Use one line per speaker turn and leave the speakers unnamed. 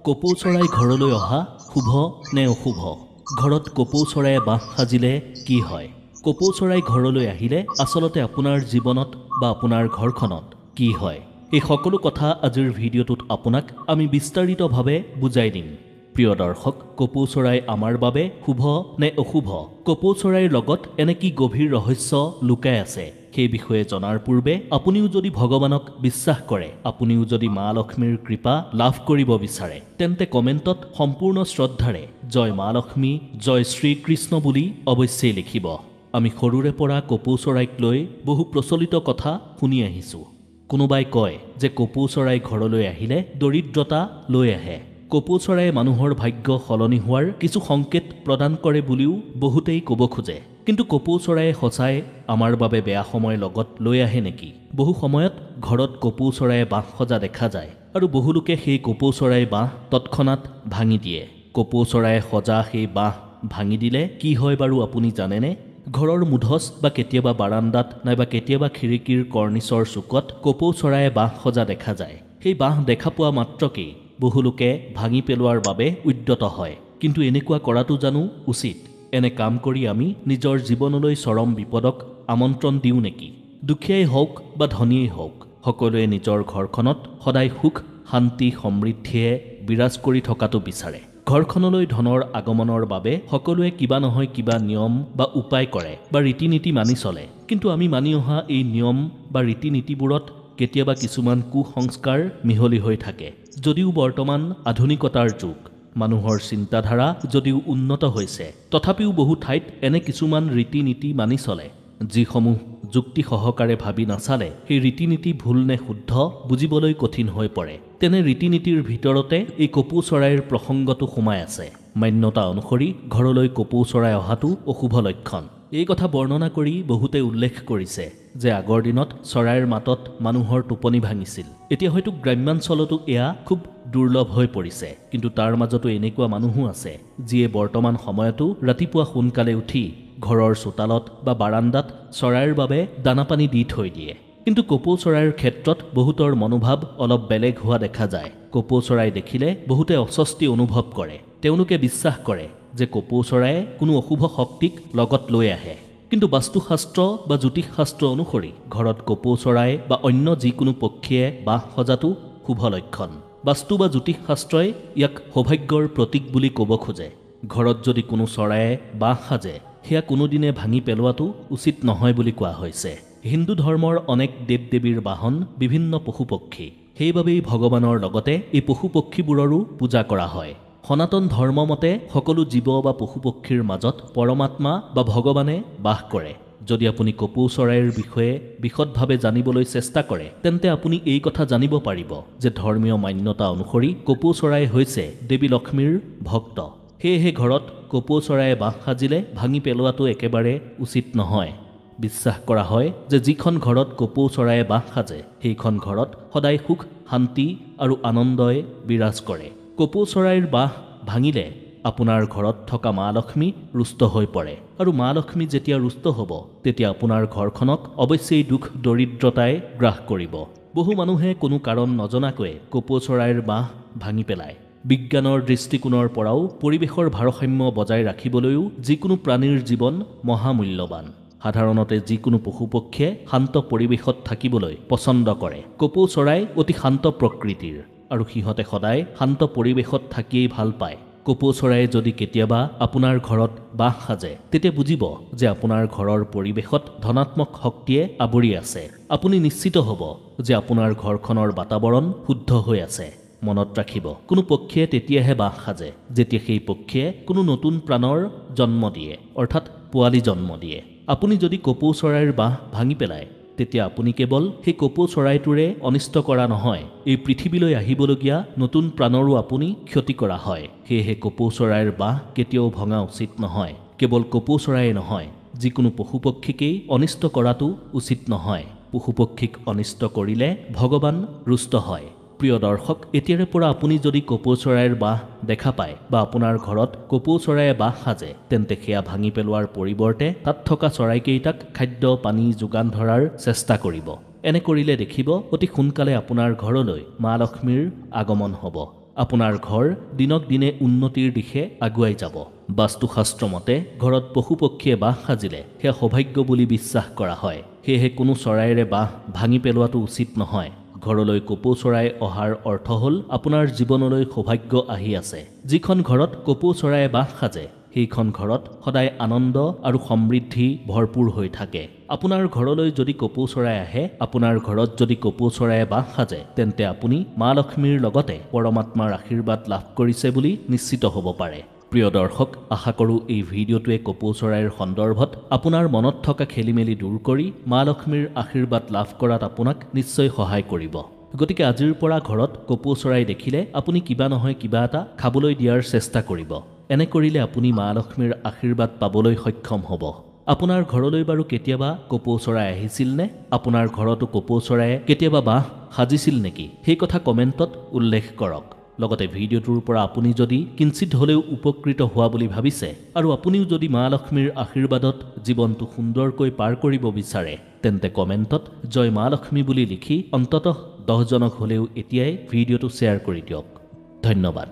কপৌ চৰাই ঘৰলৈ অহা শুভ নে অশুভ? ঘৰত কপৌ চৰাইয়ে বাহ সাজিলে কি হয়? কপৌ চৰাই ঘৰলৈ আহিলে আচলতে আপোনাৰ জীৱনত বা আপোনাৰ ঘৰখনত কি হয়? এই সকলো কথা আজিৰ ভিডিঅ'টোত আপোনাক আমি বিস্তাৰিতভাৱে বুজাই দিম। প্ৰিয় দৰ্শক, কপৌ চৰাই আমাৰ বাবে শুভ নে অশুভ? কপৌ চৰাইৰ লগত এনে কি গভীৰ ৰহস্য লুকাই আছে সেই বিষয়ে জনাৰ পূৰ্বে আপুনিও যদি ভগৱানক বিশ্বাস কৰে, আপুনিও যদি মা লক্ষ্মীৰ কৃপা লাভ কৰিব বিচাৰে, তেন্তে কমেণ্টত সম্পূৰ্ণ শ্ৰদ্ধাৰে জয় মা লক্ষ্মী, জয় শ্ৰীকৃষ্ণ বুলি অৱশ্যেই লিখিব। আমি সৰুৰে পৰা কপৌ চৰাইক লৈ বহু প্ৰচলিত কথা শুনি আহিছোঁ। কোনোবাই কয় যে কপৌ চৰাই ঘৰলৈ আহিলে দৰিদ্ৰতা লৈ আহে। কপৌ চৰাইয়ে মানুহৰ ভাগ্য সলনি হোৱাৰ কিছু সংকেত প্ৰদান কৰে বুলিও বহুতেই ক'ব খোজে। কিন্তু কপৌ চৰাইয়ে সঁচাই আমাৰ বাবে বেয়া সময় লগত লৈ আহে নেকি? বহু সময়ত ঘৰত কপৌ চৰাইয়ে বাহ সজা দেখা যায় আৰু বহুলোকে সেই কপৌ চৰাইৰ বাহ তৎক্ষণাত ভাঙি দিয়ে। কপৌ চৰাইয়ে সজা সেই বাহ ভাঙি দিলে কি হয় বাৰু আপুনি জানেনে? ঘৰৰ মুধচ বা কেতিয়াবা বাৰাণ্ডাত নাইবা কেতিয়াবা খিৰিকীৰ কৰ্ণিচৰ চুকত কপৌ চৰাইয়ে বাহ সজা দেখা যায়। সেই বাহ দেখা পোৱা মাত্ৰকেই বহুলোকে ভাঙি পেলোৱাৰ বাবে উদ্যত হয়। কিন্তু এনেকুৱা কৰাটো জানো উচিত? এনে কাম কৰি আমি নিজৰ জীৱনলৈ চৰম বিপদক আমন্ত্ৰণ দিওঁ নেকি? দুখীয়াই হওক বা ধনীয়েই হওক, সকলোৱে নিজৰ ঘৰখনত সদায় সুখ, শান্তি, সমৃদ্ধিয়ে বিৰাজ কৰি থকাটো বিচাৰে। ঘৰখনলৈ ধনৰ আগমনৰ বাবে সকলোৱে কিবা নহয় কিবা নিয়ম বা উপায় কৰে বা ৰীতি নীতি মানি চলে। কিন্তু আমি মানি অহা এই নিয়ম বা ৰীতি নীতিবোৰত কেতিয়াবা কিছুমান কুসংস্কাৰ মিহলি হৈ থাকে। যদিও বৰ্তমান আধুনিকতাৰ যুগ, মানুহৰ চিন্তাধাৰা যদিও উন্নত হৈছে, তথাপিও বহু ঠাইত এনে কিছুমান ৰীতি নীতি মানি চলে যিসমূহ যুক্তি সহকাৰে ভাবি নাচালে সেই ৰীতি নীতি ভুল নে শুদ্ধ বুজিবলৈ কঠিন হৈ পৰে। তেনে ৰীতি নীতিৰ ভিতৰতে এই কপৌ চৰাইৰ প্ৰসংগটো সোমাই আছে। মান্যতা অনুসৰি ঘৰলৈ কপৌ চৰাই অহাটো অশুভ লক্ষণ। এই কথা বৰ্ণনা কৰি বহুতে উল্লেখ কৰিছে যে আগৰ দিনত চৰাইৰ মাতত মানুহৰ টোপনি ভাঙিছিল। এতিয়া হয়তো গ্ৰাম্যাঞ্চলতো এয়া খুব দুৰ্লভ হৈ পৰিছে। কিন্তু তাৰ মাজতো এনেকুৱা মানুহো আছে যিয়ে বৰ্তমান সময়তো ৰাতিপুৱা সোনকালে উঠি ঘৰৰ চোতালত বা বাৰাণ্ডাত চৰাইৰ বাবে দানা পানী দি থৈ দিয়ে। কিন্তু কপৌ চৰাইৰ ক্ষেত্ৰত বহুতৰ মনোভাৱ অলপ বেলেগ হোৱা দেখা যায়। কপৌ চৰাই দেখিলে বহুতে অস্বস্তি অনুভৱ কৰে। তেওঁলোকে বিশ্বাস কৰে যে কপৌ চৰায়ে কোনো অশুভ শক্তিক লগত লৈ আহে। কিন্তু বাস্তুশাস্ত্ৰ বা জ্যোতিষশাস্ত্ৰ অনুসৰি ঘৰত কপৌ চৰাই বা অন্য যিকোনো পক্ষীয়ে বাহ সজাটো শুভ লক্ষণ। বাস্তু বা জ্যোতিষশাস্ত্ৰই ইয়াক সৌভাগ্যৰ প্ৰতীক বুলি ক'ব খোজে। ঘৰত যদি কোনো চৰায়ে বাহ সাজে, সেয়া কোনোদিনে ভাঙি পেলোৱাটো উচিত নহয় বুলি কোৱা হৈছে। হিন্দু ধৰ্মৰ অনেক দেৱ দেৱীৰ বাহন বিভিন্ন পশু পক্ষী। সেইবাবেই ভগৱানৰ লগতে এই পশু পক্ষীবোৰৰো পূজা কৰা হয়। সনাতন ধৰ্ম মতে সকলো জীৱ বা পশু পক্ষীৰ মাজত পৰমাত্মা বা ভগৱানে বাস কৰে। যদি আপুনি কপৌ চৰাইৰ বিষয়ে বিশদভাৱে জানিবলৈ চেষ্টা কৰে, তেন্তে আপুনি এই কথা জানিব পাৰিব যে ধৰ্মীয় মান্যতা অনুসৰি কপৌ চৰাই হৈছে দেৱী লক্ষ্মীৰ ভক্ত। সেয়েহে ঘৰত কপৌ চৰাইয়ে বাহ সাজিলে ভাঙি পেলোৱাটো একেবাৰে উচিত নহয়। বিশ্বাস কৰা হয় যে যিখন ঘৰত কপৌ চৰাইয়ে বাহ সাজে, সেইখন ঘৰত সদায় সুখ, শান্তি আৰু আনন্দই বিৰাজ কৰে। কপৌ চৰাইৰ বাহ ভাঙিলে আপোনাৰ ঘৰত থকা মা লক্ষ্মী ৰুষ্ট হৈ পৰে আৰু মা লক্ষ্মী যেতিয়া ৰুষ্ট হ'ব, তেতিয়া আপোনাৰ ঘৰখনক অৱশ্যেই দুখ দৰিদ্ৰতাই গ্ৰাস কৰিব। বহু মানুহে কোনো কাৰণ নজনাকৈয়ে কপৌ চৰাইৰ বাহ ভাঙি পেলায়। বিজ্ঞানৰ দৃষ্টিকোণৰ পৰাও পৰিৱেশৰ ভাৰসাম্য বজাই ৰাখিবলৈও যিকোনো প্ৰাণীৰ জীৱন মহামূল্যৱান। সাধাৰণতে যিকোনো পশু পক্ষীয়ে শান্ত পৰিৱেশত থাকিবলৈ পচন্দ কৰে। কপৌ চৰাই অতি শান্ত প্ৰকৃতিৰ আৰু সিহঁতে সদায় শান্ত পৰিৱেশত থাকিয়েই ভাল পায়। কপৌ চৰাইয়ে যদি কেতিয়াবা আপোনাৰ ঘৰত বাহ সাজে, তেতিয়া বুজিব যে আপোনাৰ ঘৰৰ পৰিৱেশত ধনাত্মক শক্তিয়ে আৱৰি আছে। আপুনি নিশ্চিত হ'ব যে আপোনাৰ ঘৰখনৰ বাতাবৰণ শুদ্ধ হৈ আছে। মনত ৰাখিব, কোনো পক্ষীয়ে তেতিয়াহে বাহ সাজে যেতিয়া সেই পক্ষীয়ে কোনো নতুন প্ৰাণৰ জন্ম দিয়ে, অৰ্থাৎ পোৱালি জন্ম দিয়ে। আপুনি যদি কপৌ চৰাইৰ বাহ ভাঙি পেলায়, তেতিয়া আপুনি কেৱল সেই কপৌ চৰাইটোৰে অনিষ্ট কৰা নহয়, এই পৃথিৱীলৈ আহিবলগীয়া নতুন প্ৰাণৰো আপুনি ক্ষতি কৰা হয়। সেয়েহে কপৌ চৰাইৰ বাহ কেতিয়াও ভঙা উচিত নহয়। কেৱল কপৌ চৰাইয়ে নহয়, যিকোনো পশু পক্ষীকেই অনিষ্ট কৰাটো উচিত নহয়। পশু পক্ষীক অনিষ্ট কৰিলে ভগৱান ৰুষ্ট হয়। প্ৰিয় দৰ্শক, এতিয়াৰে পৰা আপুনি যদি কপৌ চৰাইৰ বাহ দেখা পায় বা আপোনাৰ ঘৰত কপৌ চৰাইয়ে বাহ সাজে, তেন্তে সেয়া ভাঙি পেলোৱাৰ পৰিৱৰ্তে তাত থকা চৰাইকেইটাক খাদ্য পানী যোগান ধৰাৰ চেষ্টা কৰিব। এনে কৰিলে দেখিব অতি সোনকালে আপোনাৰ ঘৰলৈ মা লক্ষ্মীৰ আগমন হ'ব। আপোনাৰ ঘৰ দিনক দিনে উন্নতিৰ দিশে আগুৱাই যাব। বাস্তুশাস্ত্ৰ মতে ঘৰত পশু পক্ষীয়ে বাহ সাজিলে সেয়া সৌভাগ্য বুলি বিশ্বাস কৰা হয়। সেয়েহে কোনো চৰাইৰে বাহ ভাঙি পেলোৱাটো উচিত নহয়। ঘৰলৈ কপৌ চৰাই অহাৰ অৰ্থ হ'ল আপোনাৰ জীৱনলৈ সৌভাগ্য আহি আছে। যিখন ঘৰত কপৌ চৰাইয়ে বাহ সাজে সেইখন ঘৰত সদায় আনন্দ আৰু সমৃদ্ধি ভৰপূৰ হৈ থাকে। আপোনাৰ ঘৰলৈ যদি কপৌ চৰাই আহে, আপোনাৰ ঘৰত যদি কপৌ চৰাইয়ে বাহ সাজে, তেন্তে আপুনি মা লক্ষ্মীৰ লগতে পৰমাত্মাৰ আশীৰ্বাদ লাভ কৰিছে বুলি নিশ্চিত হ'ব পাৰে। প্ৰিয় দৰ্শক, আশা কৰোঁ এই ভিডিঅ'টোৱে কপৌ চৰাইৰ সন্দৰ্ভত আপোনাৰ মনত থকা খেলি মেলি দূৰ কৰি মা লক্ষ্মীৰ আশীৰ্বাদ লাভ কৰাত আপোনাক নিশ্চয় সহায় কৰিব। গতিকে আজিৰ পৰা ঘৰত কপৌ চৰাই দেখিলে আপুনি কিবা নহয় কিবা এটা খাবলৈ দিয়াৰ চেষ্টা কৰিব। এনে কৰিলে আপুনি মা লক্ষ্মীৰ আশীৰ্বাদ পাবলৈ সক্ষম হ'ব। আপোনাৰ ঘৰলৈ বাৰু কেতিয়াবা কপৌ চৰাই আহিছিলনে? আপোনাৰ ঘৰতো কপৌ চৰাইয়ে কেতিয়াবা বাহ সাজিছিল নেকি? সেই কথা কমেণ্টত উল্লেখ কৰক। লগতে ভিডিঅ'টোৰ পৰা আপুনি যদি কিঞ্চিত হ'লেও উপকৃত হোৱা বুলি ভাবিছে আৰু আপুনিও যদি মা লক্ষ্মীৰ আশীৰ্বাদত জীৱনটো সুন্দৰকৈ পাৰ কৰিব বিচাৰে, তেন্তে কমেণ্টত জয় মা লক্ষ্মী বুলি লিখি অন্ততঃ 10জনক হ'লেও এতিয়াই ভিডিঅ'টো শ্বেয়াৰ কৰি দিয়ক। ধন্যবাদ।